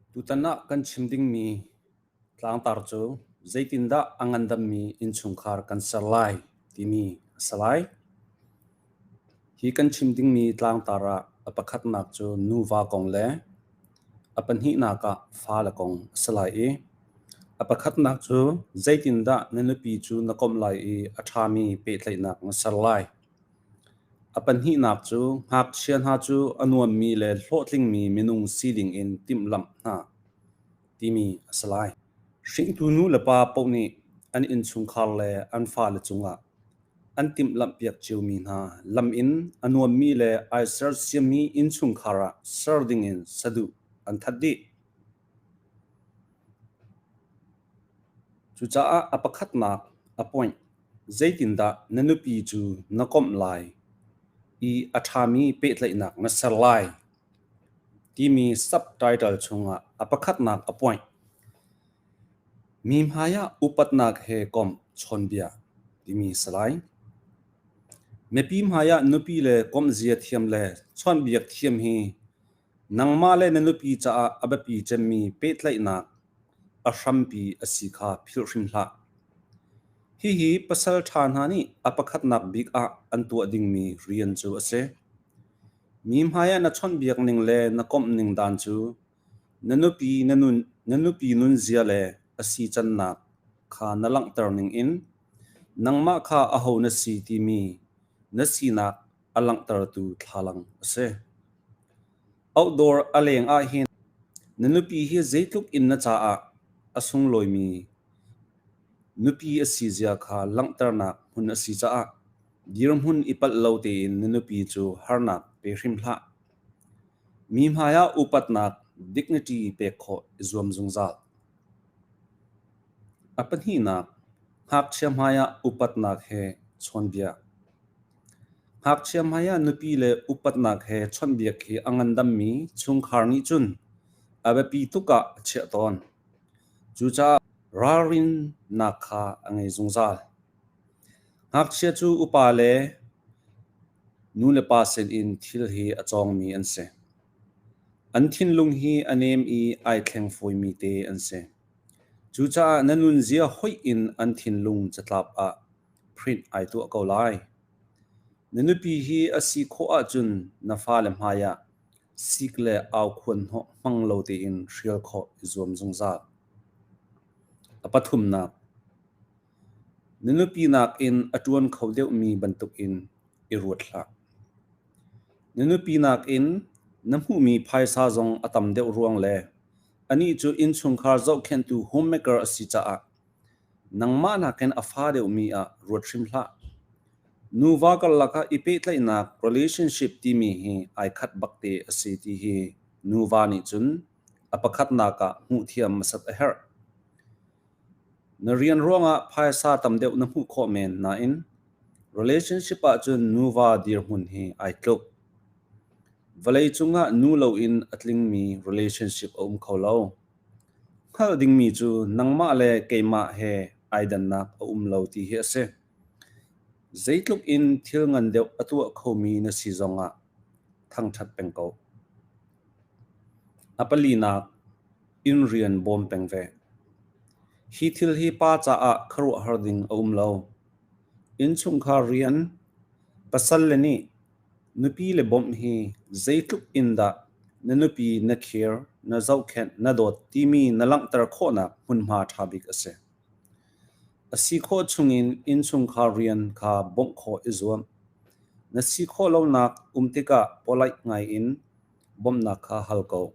Tutan ah kan chim dingmi tlangtar cu zeitindah a ngandammi innchungkhar kan ser lai timi a si lai. Hi kan chim dingmi tlangtar ah a pakhatnak cu nuva kong le a pahnihnak ah fale kong a si lai i a pakhatnak cu zeitindah na nupi cu na komh lai i a ṭhami pehtlaihnak na ser lai. A pahnihnak cu ngakchia hna cu a nuammi le hlawhtlingmi minung si dingin timhlamh hna timi a si lai. Hringtu nu le pa paoh nih an innchungkhar le an fale cungah an timhlamhpiak ciomi hna lam in a nuammi le ai sersiammi innchungkhar ah ser dingin saduh an that dih. Cucaah a pakhatnak a point Zeitindah na nupi cu na komh lai i a ṭhami pehtlaihnak na ser lai? Timi subtitle chungah a pakhatnak a point. Mi hmaiah upatnak he komh chawnbia timi si lai. Mipi hmaiah nupi le komhzia thiam le chawnhbiak thiam hi Nangmah le na nupi caah a biapi cemmi pehtlaihnak a hrampi a si kha philh hrim hlah. Hihi pasal ṭha hna nih a pakhatnak bik ah an tuah dingmi rian cu a si. Mi hmaiah na chawnhbiak ning le na komh ning dan cu na nupi na nun na nupi nunzia le a si cannak kha na langhter ning in nangmah kha aho na si timi na sinak a langhtertu thlalang a si. Outdoor a leng ahhin na nupi hi zeitluk in na caah a sunglawimi nupi a si zia kha langhternak hmun a si caah dirhmun i palh lo tein na nupi cu harnak pe hrim hlah. Mi hmaiah upatnak dignity pek khawh i zuam zungzal. A pahnihnak, ngakchia hmaiah upatnak he chawnbia. Ngakchia hmaiah nupi le upatnak he chawnhbiak hi a ngandammi chungkhar nih cun a biapi tuk ah a chiah tawn. Cucaah ralrinnak kha a ngei zungzal. Ngakchia cu upa le nulepa sinin thil hi a cawngmi an si. An thinlung hi a nem i ai thleng fawimi te an si. Cucaah na nunzia hoih in an thinlung catlap ah print ai tuah ko lai. Na nupi hi a si khawh ahcun na fale hmaiah sik le aukhuan hnawh hmang lo tein hrial khawh i zuam zungzal. A pathumnak, na nupi nakin a ṭuan kho deuhmi bantukin i ruat hlah. Na nupi nakin na hmuhmi phaisa zong a tam deuh ruang le anih cu innchungkhar zohkhenhtu homemaker a si caah Nangmah nakin a fa deuhmi ah ruat hrim hlah. Nuva karlak ah i pehtlaihnak relationship timi hi ai khat bakte a si ti hi nuva nih cun a pakhatnak ah hmuhthiam hmasat a herh. Na rian ruangah phaisa tam deuh na hmuh khawh men nain relationship ahcun nuva dirhmun hi ai tluk. Vawleicung ah nu loin a tlingmi relationship a um kho lo. Hngalh dingmi cu nangmah le keimah he ai dannak a um lo ti hi a si. Zeitluk in thil ngan deuh a tuah khomi na si zongah thangṭhat peng ko. A palinak, inn rian bawm peng ve. Hi thil hi pa caah khuaruahhar ding a um lo. Innchungkhar rian, pasal le nih Nupi le bawmh hi zeitluk in dah na nupi na khir, na zohkhenh, na dawt timi na langhter khawhnak hmunhma ṭha bik a si. A si khawh chungin innchungkhar rian kha bawmh khawh i zuam. Na si khawh lonak um tikah polite ngaiin bawmhnak kha hal ko.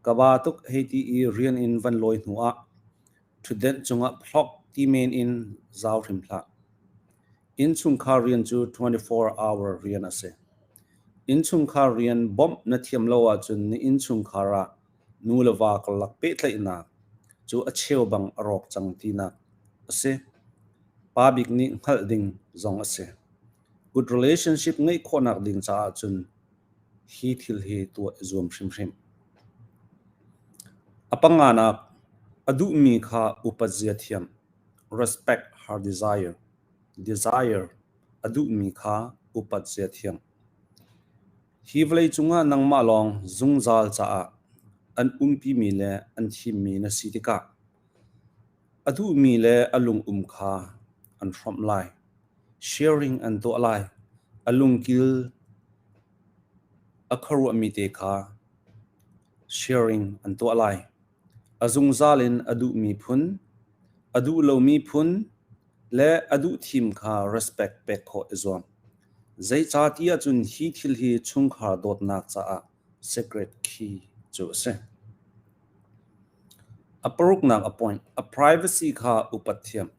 Ka ba tuk hei ti i rian in van lawi hnuah ṭhutdenh cungah phlok ti men in zau hrim hlah. Innchungkhar rian cu 24 hour rian a si. Innchungkhar rian bawmh na thiam lo ahcun na innchungkhar ah nu le va karlak pehtlaihnak cu a cheubang a rawk cang tinak a si. Pa bik nih hngalh ding zong a si. Good relationship ngeih khawhnak ding caah cun hi thil hi tuah i zuam hrimhrim. A panganak, a duhmi kha upat zia thiam. Respect her desire. Desire a duhmi kha upat zia thiam. Hi vawleicung ah nangmah lawng zungzal caah an umpimi le an thimmi na si tikah a duhmi le a lungum kha an hrawmh lai. Sharing an tuah lai. A lungkil a khuaruahmi te kha sharing an tuah lai. A zungzal in a duhmi phun, a duh lomi phun le a duh thim kha respect pek khawh i zuam. Zeicahtiah cun hi thil hi chungkhar dawtnak caah secret key cu a si. A paruknak a point, a privacy kha upat thiam.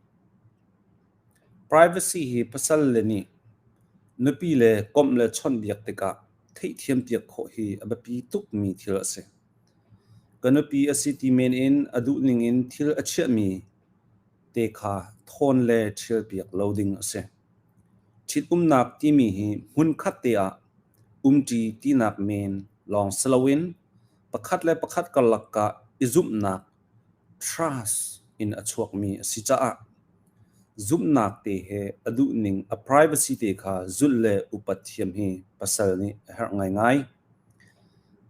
Privacy hi pasal le nih nupi le komh le chawnhbiak tikah theihthiam piak khawh hi a biapi tukmi thil a si. Ka nupi a si ti men in a duhning in thil a chiahmi te kha thawn le ṭhialpiak lo ding a si. Ṭhitumnak timi hi hmunkhat te ah umṭi tinak men lawng si loin pakhat le pakhat karlak ah i zumhnak trust in a chuakmi a si caah zumhnak te he a duhning a privacy te kha zulh le upat thiam hi pasal nih a herh ngaingai.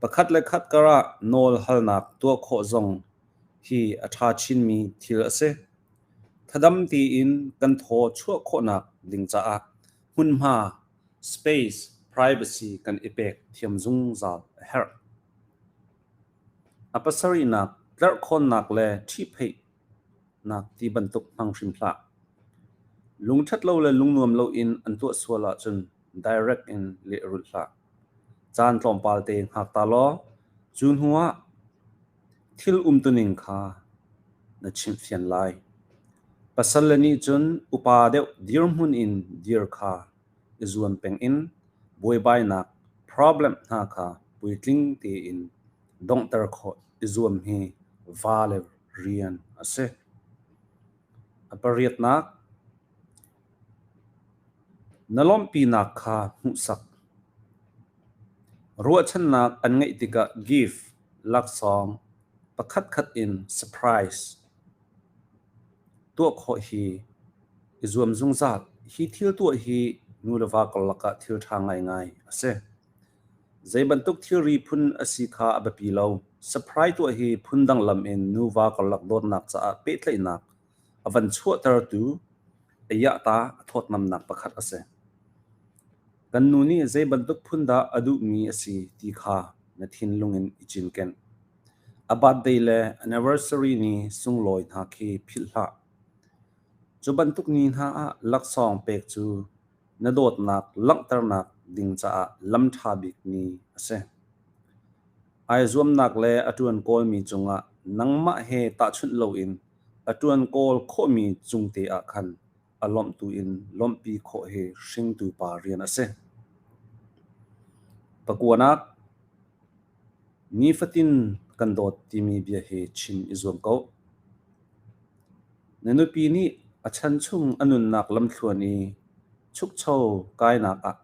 Pakhat le khat karah nawl halnak tuah khawh zong hi a ṭha chinmi thil a si. Thadam tein kan thaw chuah khawhnak ding caah hmunhma space privacy kan i pek thiam zungzal a herh. A pasarihnak tlerhkhawnnak le ṭhihpheihnak ti bantuk hmang hrim hlah. Lungṭhat lo le lungnuam loin an tuah sual ahcun direct in lehrulh hlah. Caan tlawmpal te hngak ta law cu hnu ah thil umtuning kha na chimhfian lai. Pasal le nih cun upa deuh dirhmun in dir kha i zuam peng in buaibainak problem hna kha puitling tein donghter khawh i zuam hi va le rian a si. A pariatnak, na lawmhpinak kha hmuhsak. Ruahchannak an ngeih tikah gift, laksawng pakhatkhat in surprise tuah khawh hi i zuam zungzal. Hi thil tuah hi nu le va karlak ah thil ṭha ngaingai a si. Zei bantuk thilri phun a si kha a biapi lo. Surprise tuah hi phundang lam in nuva karlak dawtnak caah pehtlaihnak a van chuahtertu a iahta a thawtnamnak pakhat a si. Kan nu nih zei bantuk phun dah a duhmi a si ti kha na thinlung in i cinken. A birthday le anniversary ni sunglawi hna khi philh hlah. Cu bantuk ni hna ah laksawng pek cu na dawtnak langhternak ding caah lam ṭha bik ni a si. Ai zuamnak le a ṭuan kawlmi cungah nangmah he tahchunh loin a ṭuan kawl khawhmi cungte ah khan a lawmhtu in lawmhpi khawh hi hringtu pa rian a si. Pakuanak, nifatin kan dawt timi bia hi chim i zuam ko. Na nupi nih a chan chung a nunnak lamthluan i chukcho kainak ah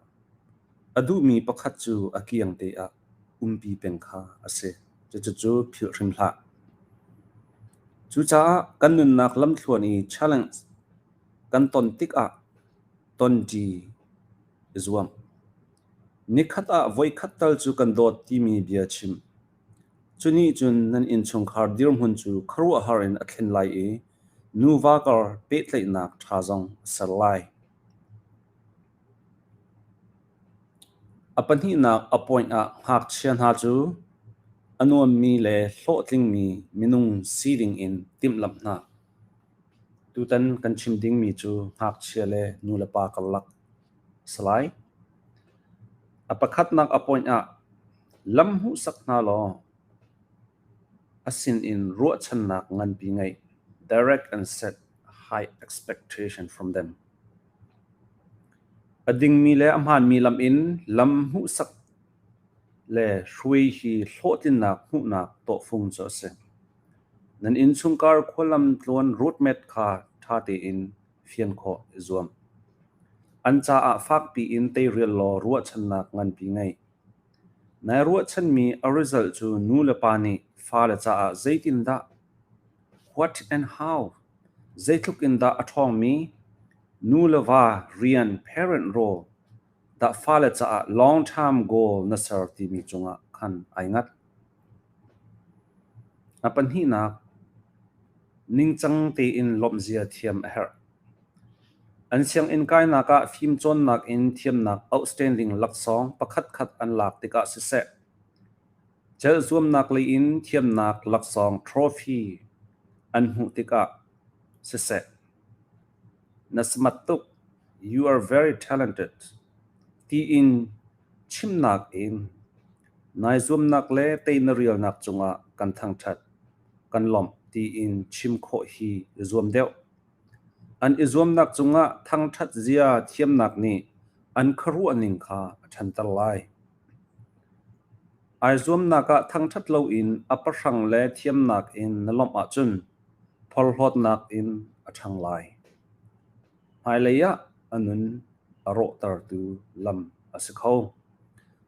a duhmi pakhat cu a kiangte ah umpi peng kha a si. Cucu philh hrim hlah. Cucaah kan nunnak lamthluan i challenge kan ton tikah tonṭi i zuam. Nikhat ah voikhat tal cu kan dawt timi bia chim. Cu nih cun nan innchungkhar dirhmun cu khuaruahhar in a thlen lai i nuva kar pehtlaihnak ṭha zong a ser lai. A pahnihnak a point ah ngakchia hna cu a nuammi le hlawhtlingmi minung si dingin timhlamh hna. Tutan kan chim dingmi cu ngakchia le nulepa karlak a si lai. A pakhatnak a point ah lam hmuhsak hna law a sinin ruahchannak nganpi ngeih direct and set high expectation from them. A dingmi le a hmaanmi lam in lam hmuhsak le hruai hi hlawhtlinnak hmuhnak tawhfung cu a si. Nan innchungkhar khuallam tluan roadmap kha ṭha tein fian khawh i zuam. An caah fakpi in teirial law ruahchannak nganpi ngei. Nai ruahchanmi a result cu nu le pa nih fale caah zeitindah, what and how, zeitluk in dah a ṭhawngmi nu le va rian parent role dah fale caah long term goal na ser timi cungah khan ai ngat. A pahnihnak, ningcang tein lawmhzia thiam a herh. An sianginn kainak ah fimcawnnak in thiamnak outstanding laksawng pakhatkhat an lak tikah siseh, celh zuamnak lei in thiamnak laksawng trophy an hmuh tikah siseh, na smart tuk, you are very talented, tiin chimnak in nai zuamnak le tei na rialnak cungah kan thangṭhat, kan lawmh tiin chim khawh hi i zuam deuh. An i zuamnak cungah thangṭhat zia thiamnak nih an khuaruahning kha a ṭhanter lai. Ai zuamnak ah thangṭhat loin a pahrang le thiamnak in na lawmh ahcun porhlawtnak in a ṭhang lai. Hmailei ah a nun a rawhtertu lam a si kho.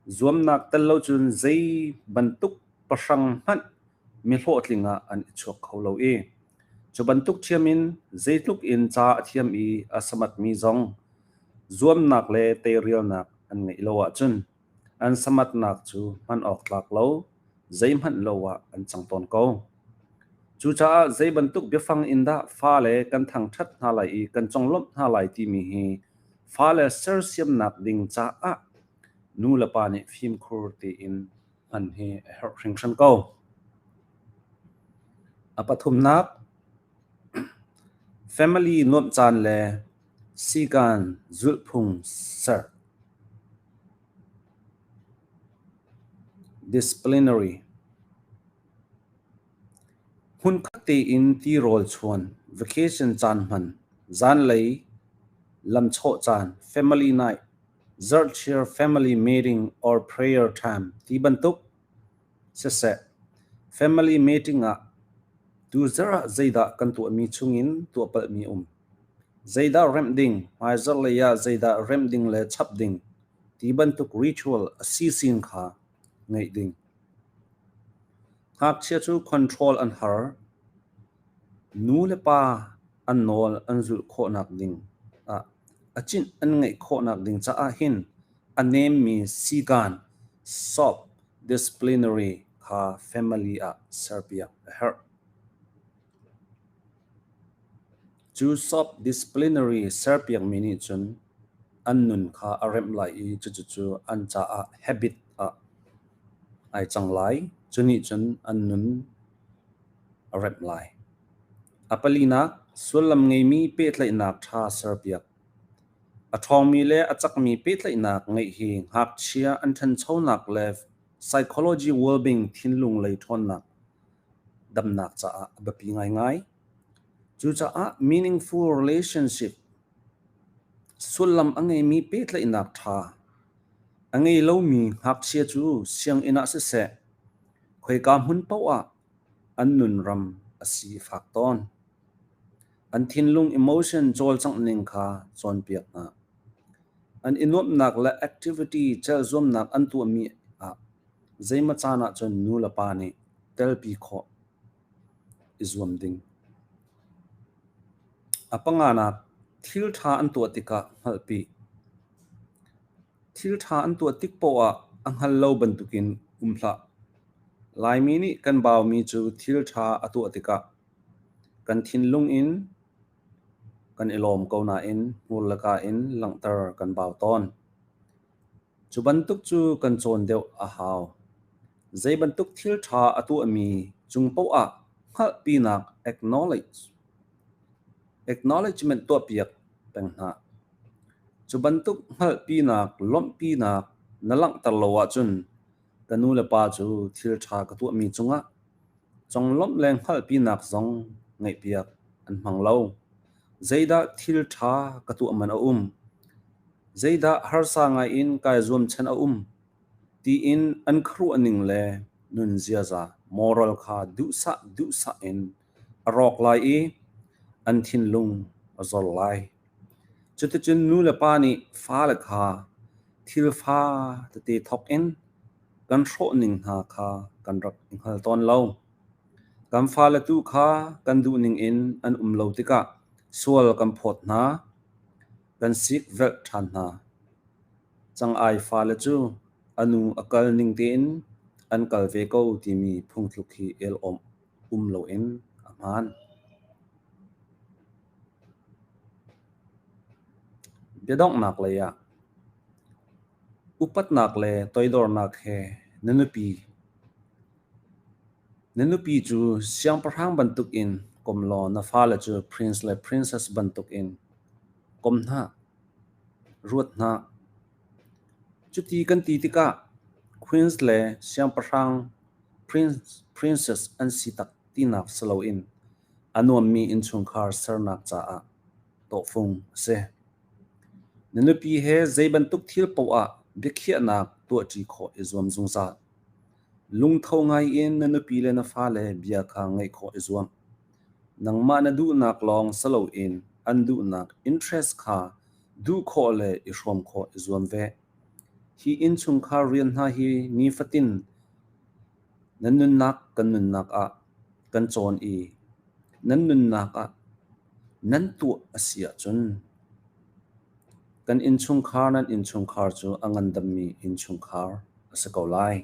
Zuamnak tel lo cun zei bantuk pahrang hmanh mi hlawhtling ah an i chuak kho lo i cu bantuk ṭhiam in zeitluk in ca a thiam i a samatmi zong zuamnak le teirialnak an ngeih lo ahcun an samatnak cu hman awk tlak lo, zeihmanh lo ah an cang tawn ko. Cucaah zei bantuk biafang in dah fale kan thangṭhat hna lai i kan conglawmh hna lai timi hi fale sersiamnak ding caah nu le pa nih fimkhur tein hman hi a herh hringhran ko. A pathumnak, family nuamh caan le sikaan zulhphung ser. Disciplinary Hmunkhat tein tirawl chuan, vacation caan hman, zanlei lamchawh caan, family night, zarhchir family meeting or prayer time ti bantuk siseh, family meeting ah tuzarh ah zeidah kan tuahmi chungin tuah palhmi um, zeidah remh ding, hmaizarh lei ah zeidah remh ding le chap ding ti bantuk ritual a sisin kha ngeih ding. Ngakchia cu control an har. Nu le pa an nawl an zulh khawhnak ding ah a cinh an ngeih khawhnak ding caah hin a nemmi sikaan soft disciplinary kha family ah serpiak a herh. Cu soft disciplinary serpiakmi nih cun an nun kha a remh lai i cucu an caah habit ah ai cang lai. Cu nih cun an nun a remh lai. A palinak, sullam ngeimi pehtlaihnak ṭha serpiak. A ṭhawngmi le a cakmi pehtlaihnak ngeih hi ngakchia an ṭhanchonak le psychology well-being thinlung lei ṭhawnnak damnak caah a biapi ngaingai. Cucaah meaningful relationship sullam a ngeimi pehtlaihnak ṭha a ngei lomi ngakchia cu sianginn ah siseh, khoika hmun paoh ah an nunram a si fak tawn. An thinlung emotion cawlcangh ning kha cawnpiak hna. An i nuamhnak le activity celhzuamnak an tuahmi ah zeimaw caan ahcun nu le pa nih telpi khawh i zuam ding. A panganak, thil ṭha an tuah tikah hngalhpi. Thil ṭha an tuah tik paoh ah a hngal lo bantukin um hlah. Laimi nih kan baumi cu thil ṭha a tuah tikah kan thinlung in kan i lawm ko nain hmur le kaa in langhter kan bau tawn. Cu bantuk cu kan cawn deuh a hau. Zei bantuk thil ṭha a tuahmi cung paoh ah hngalhpinak acknowledge acknowledgement tuahpiak peng hna. Cu bantuk hngalhpinak lawmhpinak na langhter lo ahcun ka nu le pa cu thil ṭha ka tuahmi cungah conglawmh le hngalhpinak zong ngaihpiak an hmang lo. Zeidah thil ṭha ka tuah man a um? Zeidah harsa ngaiin kai zuam chan a um? Tiin an khuaruahning le nun ziaza moral kha duhsah duhsah in a rawk lai i an thinlung a zor lai. Cuticun nu le pa nih fale kha thil fa tete thawk in kan hrawhning hna kha kan rak i hngal tawn lo. Kan fale tu kha kan duhning in an um lo tikah sual kan phawt hna, kan sikvelh ṭhan hna. Cang-ai fale cu a nu a kal ning tein an kal ve ko timi phungthluk hi el awm. um loin a hmaan. Biadonghnak lei ah upatnak le toidornak he na nupi Na nupi cu siangpahrang bantukin kom law na fale cu prince le princess bantukin kom hna, ruat hna. Cuti kan ti tikah queens le siangpahrang princess an si tak tinak si loin a nuammi innchungkhar sernak caah tawhfung a si. Na nupi he zei bantuk thil paoh ah biakhiahnak tuahṭi khawh i zuam zungzal. Lungtho ngaiin na nupi le na fale bia kha ngaih khawh i zuam. Nangmah na duhnak lawng si loin an duhnak interest kha duh khawh le i hrawm khawh i zuam ve. Hi innchungkhar rian hna hi nifatin nan nunnak kan nunnak ah kan cawn i nan nunnak ah nan tuah a si ahcun kan innchungkhar nan innchungkhar cu a ngandammi innchungkhar a si ko lai.